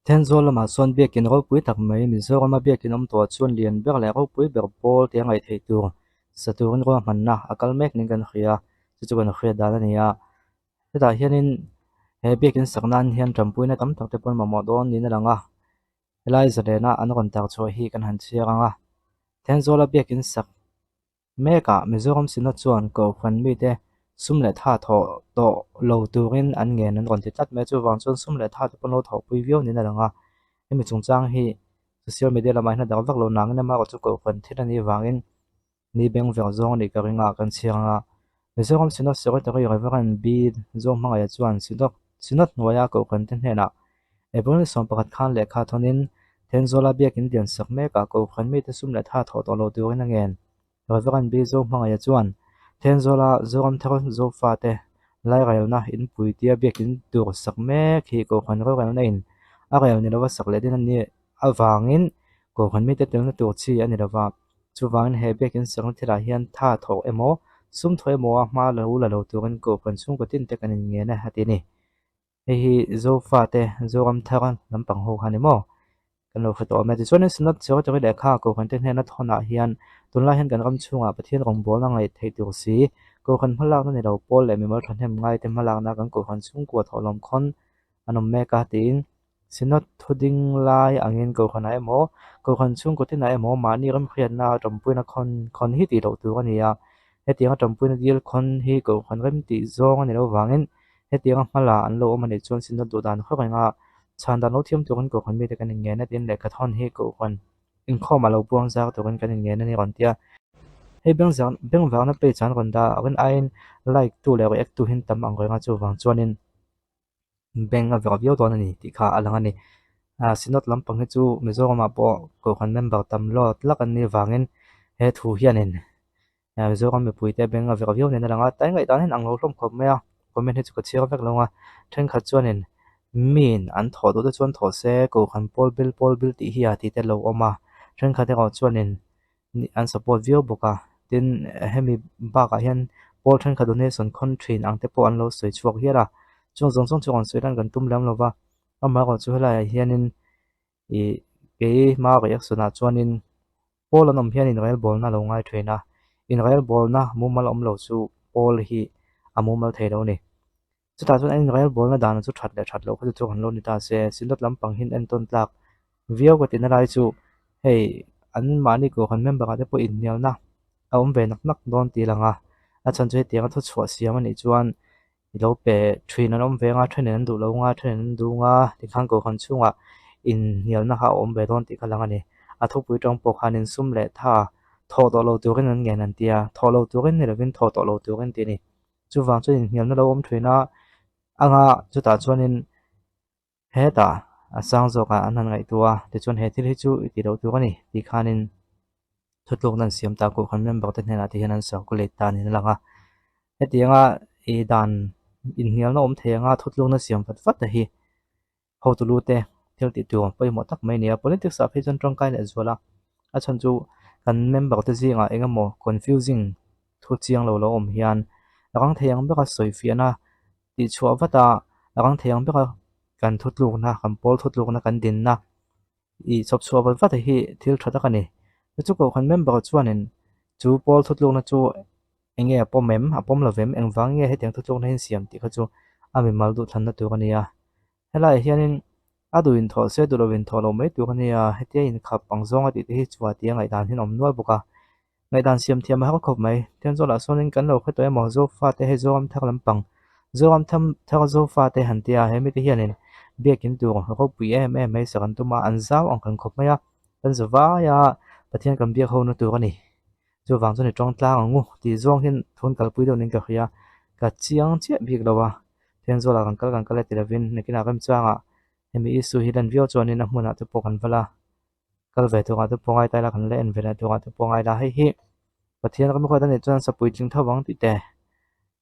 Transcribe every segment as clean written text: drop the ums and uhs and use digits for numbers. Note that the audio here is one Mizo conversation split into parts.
Thenzawl lamah chuan biakin ropui tak mai Mizorama biakin awm tawh chuan lian ber leh ropui ber pawl tia ngaih theih tur sa turin ruahmanna a kal mek niin kan hria chu chu kan hriat dan a ni a hetah hianin he biakin sak nan hian tanpuina tam tak te pawh an mamawh dawn niin a lang a helai zalena an rawn tar chhuah hi kan han chhiar ang a Thenzawla biakin sak Mekah Mizoram Synod chuan Kohhran mite sum leh tha thawh tawh lo turin an ngen an rawn ti tlat mai a, chuvang chuan sum leh tha te pawh an lo thawhpui viau niin a lang a. Hemi chungchang hi social media lamah hian a dang vak lo nangin amaherawhchu chu Kohhran thil a nih vangin mi beng verh zawng a nih ka ring a, kan chhiar ang a. Mizoram Synod Secretary Reverend B. Zohmangaia chuan Synod Synod hnuaia Kohhran te hnenah April ni 11 khan lehkha thawnin Thenzawla biakin lian sak mekah Kohhran mite sum leh tha thawh tawh lo turin a ngen. Reverend B. Zohmangaia chuan Thenzawla Zoramthar Zofate lairelna inpui tia biakin tur sak mek hi Kohhran rorelna in a rel ni lova sak leh din a nih avangin Kohhran mite telna tur chi a ni lova. Chuvangin he biakin sakna thilah hian tha thawh emaw, sum thawh emaw a hma lo la lo turin Kohhran chhungkaw tin te kan inngen a, a ti a ni. Hei hi Zofate Zoramthar lampang ho kha a ni maw? Kan lo hre tawh awm e. Tichuanin Synod Secretary lehkha Kohhran te hnena thawnah hian tunlai hian kan ram chhungah Pathian rawngbawlna ngaih theih tur si, Kohhran hmalakna ni lo pawl leh mimal thahnem ngaite hmalakna kan Kohhran chhungkua thawhlawm khawn an awm mek a tiin Synod thu ding lai angin Kohhranah emaw, Kohhran chhungkaw tinah emaw mahni remhriatna tanpuina khawn khawn hi tih loh tur a ni a. Hetianga tanpuina dil khawn hi Kohhran rem tih zawng a ni lo vangin Hetianga hmala an lo awm a nih chuan Synod duh dan khaw renga chhan dan lo thiam turin Kohhran mite kan inngen a tin lehkha thawn hi Kohhran inkhawmah lo buang zar turin kan inngen a ni rawn ti a. Hei bengvarna page an rawn dah a rin aiin like tu leh react tu hin tam ang reng a chuvang chuanin beng a verh viau dawn a ni tih kha a lang a ni. Synod lampang hi chu Mizoramah pawh Kohhran member tam lawt lak an nih vangin he thu hianin Mizoram mipuite beng a verh viau nen a lang a, tlai ngaihdan hian ang lo hlawm khawp mai a, comment hi chu ka chhiar vek lo ang a, thenkhat chuanin miin an thawh duh te chuan thawh se Kohhran pawl bil pawl bil tih hi a tih te lo awm a, thenkhat erawh chuanin an support viau bawk a, tin hemi bakah hian pawl thenkhat donation khawn thin ang te pawh an lo sawi chhuak hial a, chung zawng zawng chu rawn sawi lan kan tum lem lo va, amaherawhchu chu helaiah hianin ih keima reaction ah chuanin pawl an awm hian inrelbawlna a lo ngai thin a, inrelbawlna mumal awm lo chu pawl hi a mumal thei lo a ni. Chutah chuan an inrelbawlna dan chu that leh that loh kha chu chu han lo ni ta se, Synod lampang hian entawn tlak viau ka tihna lai chu hei an mahni kohhran member ah te pawh inhnialna a awm ve nak nak dawn tih a lang a, a chhan chu hetianga thuchhuah siam a nih chuan i lo pe thin an awm ve anga thenin an duh lo anga thenin an duh anga tikhan kohhran chhungah inhnialna kha a awm ve dawn tih kha lang a ni. A thupui tang pawh khanin sum leh tha thawh tawh lo turin an ngen an ti a, thawh lo turin ni lovin thawh tawh lo turin tih a ni. Chuvang chuan inhnialna lo awm thin a, anga chutah chuanin hetah a sang zawkah an han ngaihtuah a, tichuan he thil hi chu i tih loh tur a ni tih khanin thutlukna an siam ta kohhran member te hnenah te hian an circulate ta niin a lang a. Hetianga i dan inhnialna awm thei anga thutlukna siam vat vat te hi hotu lu te thil tih tur pawimawh tak mai a ni a, politics ah phei chuan tangkai leh zual a, a chhan chu kan member te zingah eng emaw confusing thu chiang lo lo awm hian rang thei ang bera sawi fiahna tih chhuah vat a, rang thei ang bera kan thutlukna kan pawl thutlukna kan dinna ih chawp chhuah vat vat hi thil tha tak a ni. Chu chu kohhran member chuanin chu pawl thutlukna chu eng nge a pawm em, a pawm lo vem, engvang nge hetiang thutlukna hi an siam tih kha chu a mimal duhthlanna tur a ni a. Helaiah hianin a duh inthawh se duh lo inthawh loh mai tur a nia, hetia inkhap ang zawnga tih te hi chua tia ngaihdan hian a awm nual bawk a. Ngaihdan siam thiam a har khawp mai. Thianzawlah sawnin kan lo hre tawh emaw Zofa te hei Zoram thar lampang Zoram tham thar Zofa te han tia he mite hianin biakin tur ropui em em mai sak an tum a, an zau ang kan khawp mai a, kan za vai a, Pathian kan biak ho na tur a ni. Chuvang chuan i tawng tlang ang u tih zawng hian thun kalpui deuh niin ka hria, ka chiang chiah bik lo a, Thianzawlah kan kal kan kal e ti lovin nakinah remchangah hemi issue hi lan viau chuanin a hmunah te pawh kan val a. Kal ve turah te pawh ngai ta ila kan la en ve leh turah te pawh ngai la hei hi Pathian ram ruat a nih chuan sapui tling tho vang tih te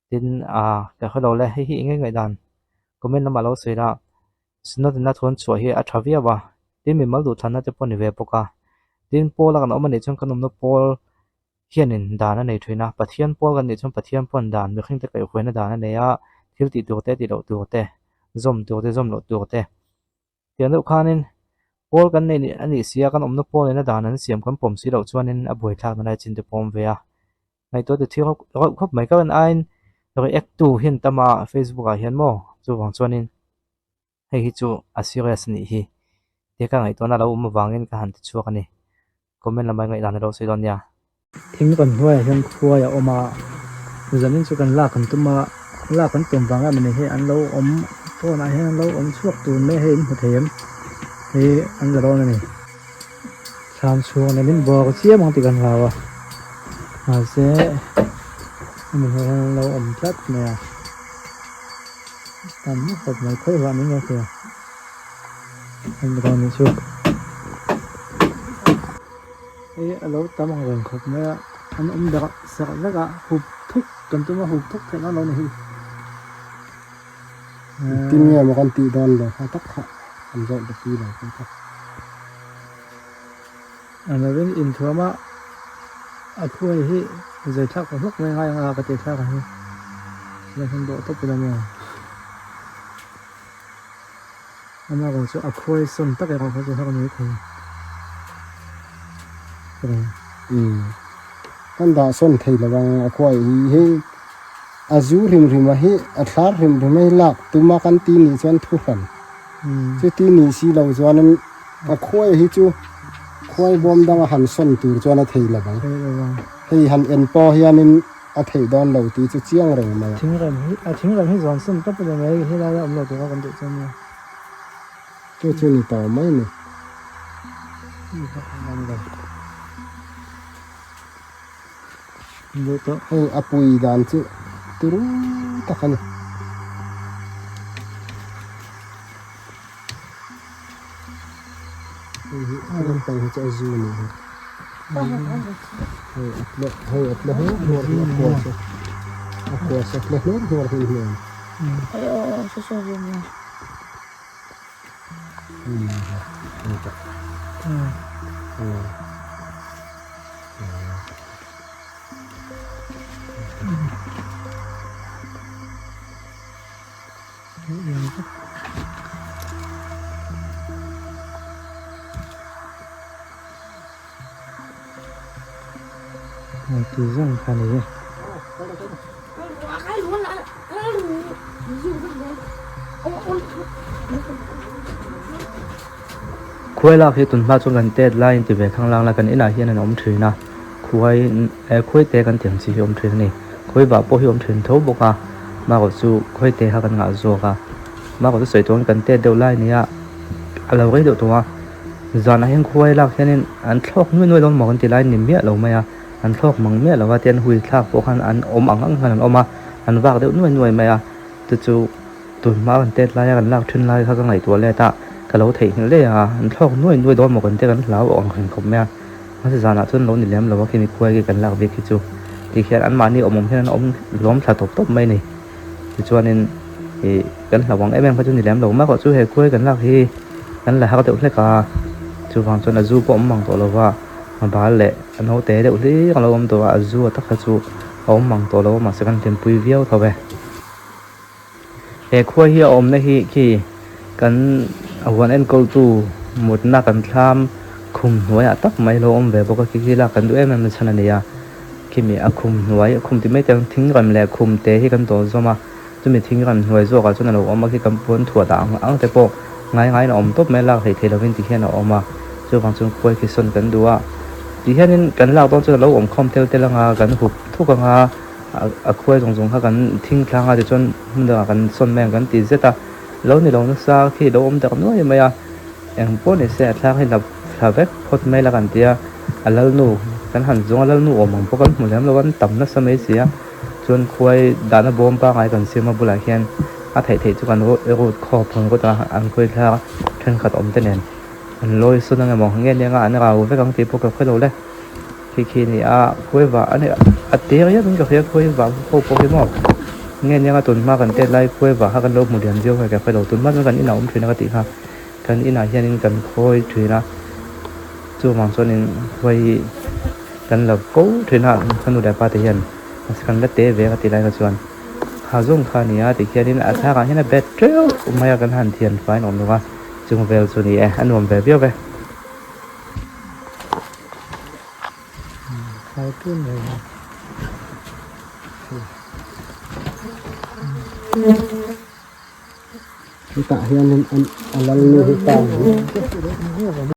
tin ah ka hre lo le hei hi eng nge ngaihdan comment lamah lo sawi la Synod ina thu an chhuah hi a tha viau a tin mimal duhthlanna te pawh a ni ve bawk a tin pawl a kan awm a nih chuan kan awmna pawl hianin dan a nei thin a Pathian pawl kan nih chuan Pathian pawn dan mihring te kaihhruaina dan a nei a thil tih tur te tih loh tur te zawm tur te zawm loh tur te. Tiang deuh khanin pawl kan nei a nih si a, kan awmna pawl nena dan an siam kan pawm si loh chuanin a buaithlakna lai chin te pawh a awm ve a. Ngaihtuah ti thil reuh khawp mai ka rawn aiin react tu hian tam a Facebook ah hian maw chuvang chuanin hei hi chu a serious a nih hi tia ka ngaihtuahna a lo awm avangin ka han ti chhuak a ni. Comment lamah ngaihdan a lo sawi dawn nia. Thing kan hnuaiah hian khuai a awm a, zanin chu kan lak an tum a, lak an tum vang em ani hei an lo awm phone ah hian an lo awm chhuak tur mai hei in hmu thei em hei an la dawn a ni thlam chhung nen in bawr chiam ang tih kan hlau a mahse hemi hnuaiah hian an lo awm tlat mai a tam khawp mai khawi vah mai ka hria. An la dawn nih chu hei a lo tam ang reng khawp mai a an awm berh serh vek a hup thuk kan tum a hup thuk theih nan lo ni hi Engtin nge maw kan tih dawn lo kha tak kha an zawh ta pi lo kha kha. An lo in inthuam a a khuai hi zai thlak hlawk hlawk mai ngai ang a ka tih thlak ang hi chuan hun dawh tawp ila maw. Amaherawh chu a khuai sawn tak erawh kha chu har mai thei reng. Umm kan dah sawn thei lo ang a khuai hi hei a zu hrim hrim a hi a thlar hrim hrim a hi lak tuma kan ti nih chuan thu hran chuti nih si lo chuanin a khuai hi chu khuai bawm danga han sawn tur chuan a thei lo ang hei han en pawh hianin A theih dawn lo tih chu chiang reng mai a. Thingrem hi a thingrem hi zawn sawn tawp a ni mai helai a awm lo tura kan duh chuan nia. Chu chu ni tawh mai ni. Hei a pui dan chu turu tak a ni. Hei hi a lampang hi chu a zu ni hi. Hei a tle hei a tle hnuar hnuar hi a kua chu a kua chu a tle hnuar hnuar hi hmel. Ti zawng kha ni e. Khuai lak hi tunhma chuan kan tet laiin ti ve thang lang la kan inah hian an awm thin a khuai khuai te kan tiang chi hi awm thin a ni khuai vah pawh hi awm thin tho bawk a marawh chu khuai te kha kan ngah zawk a marawh chu sawi turin kan tet deuh lai a ni a a lo rei deuh tawh a. Zanah hian khuai lak hianin an thlawk nuai nuai dawn maw kan ti lai ni miah lo mai a, an thlawk mang miah lo a, tian hui thlak pawh khan an awm ang ang khan an awm a, an vak deuh nuai nuai mai a, chu chu tun hma kan tet laia kan lak thin lai kha ka ngaihtuah let a, ka lo theihnghilh daih a, an thlawk nuai nuai dawn maw kan tia kan hlau ang hrim khawp mai a, mahse zanah chuan lo ni lem lo a khimi khuai khi kan lak bik hi chu ti khian anmahni awm awm hian an awm lawm thla tawp tawp mai a ni, tichuanin ih kan hlauh ang em em kha chu ni lem lo mai erawh chu he khuai kan lak hi. Kan la har deuh hlek a, chuvang chuan a zu pawh a awm mang tawh lo va, a bal leh a naute deuh hlir a lo awm tawh a, a zu a tak kha chu a awm mang tawh lo a, mahse kan hlimpui viau tho e. He khua hi a awmna hi khi kan huan enkawltu mutna kan thlam khum hnuaiah tak mai lo awm ve bawk a, khi khi lak kan duh em em na chhan a ni a, khimi a khum hnuai a khum ti mai te ang thingrem leh khum te hi kan dawh zawm a. Chumi thing ram hnuai zawkah chuan a lo awm a, khi kan puan thuah dah ang ang te pawh ngai ngaiin a awm tawp mai a, lak hleih theih lovin ti hian a awm a, chuvang chuan khuai khi sawn kan duh a, ti hianin kan lak dawn chuan a lo awm khawm tel tel anga kan hup thuk anga a khuai zawng zawng kha kan thing thlang a tichuan hmun dangah kan sawn mai ang kan ti zet a, lo ni lo nasa khi lo awm darh nuai mai a, eng pawh ni se a thlang hi lap thla vek phawt mai la kan ti a, a lalnu kan han zawng a lalnu awm ang pawh kan hmu lem lo a an tam nasa mai si a. Chuan khuai dahna bawm pangngai kan siam a bulah hian a theih theih chu kan rut khawp ang rawt a, an khawi thlak thenkhat awm te nen an lawi sawn ang emaw nge nia an rau vek ang tih pawh ka hre lo le. Khi khi a ni a, khuai vah a ni a te riau in ka hria khuai vah ho pawh hi maw nge nia tun hma kan tet lai khuai vah kha kan lo hmu lian viau mai ka hre lo tun hma chuan kan inah awm thin a ka tih kha kan inah hianin kan khawi thin a chuvang chuanin khuai hi Kan la fo thin a, ka nu leh pa te hian kan la te ve ka ti lai kha chuan kha zawng kha a ni a tikhianin a thlakah hian a bet teuh mai a kan han thian fai nuam lo a. Chung vel chu ni e, a nuam ve viau ve. Hetah hianin a lalnu hi ta.